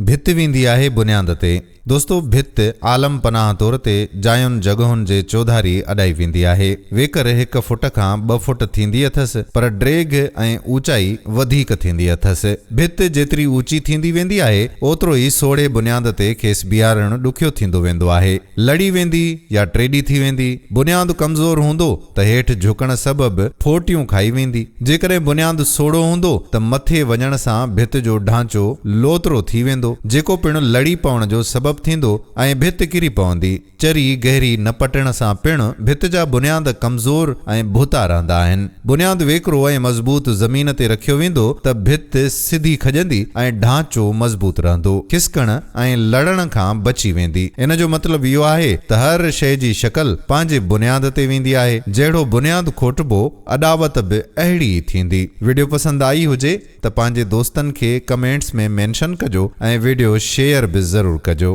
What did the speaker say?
ڀت ويندي آهي بنياد تي. دوستو ڀت عالم پناهه طور تي جاين جڳهن جي چوڌاري اڏائي ويندي آهي. ويڪر هڪ فوٽ کان ٻه فوٽ ٿيندي اٿس پر ڊيگهه ۽ اوچائي وڌيڪ ٿيندي اٿس. ڀت جيتري اوچي ٿيندي ويندي آهي اوترو ئي سوڙهي بنياد تي کيس بيهارڻ ڏکيو ٿيندو ويندو آهي. لڙي ويندي يا ٽيڏي ٿي ويندي. بنياد ڪمزور هوندو ته هيٺ جهڪڻ سبب ڦوٽيون کائي ويندي. جيڪڏهن بنياد سوڙهو هوندو ته مٿي وڃڻ سان ڀت جو ڍانچو لوترو ٿي ويندو، جيڪو پڻ لڙي پوڻ جو سبب ٿيندو ۽ ڀت ڪري پوندي. چري گهري نه پٽڻ سان پڻ ڀت جا بنياد ڪمزور ۽ ڀوتا رهندا آهن. بنياد ويڪرو ۽ مضبوط زمين تي رکيو ويندو ته ڀت سڌي کڄندي ۽ ڍانچو مضبوط رهندو. کسڪڻ ۽ لڙڻ کان بچي ويندي. ان جو مطلب اهو آهي ته هر شيء جي شڪل پنهنجي بنياد تي ويندي آهي. جهڙو بنياد کوٽبو، اڏاوت به اهڙي ئي ٿيندي. وڊيو پسند آئي هجي ته پنهنجي دوستن کي ڪمينٽس ۾ مينشن ڪجو ۽ وڊيو شيئر به ضرور ڪجو.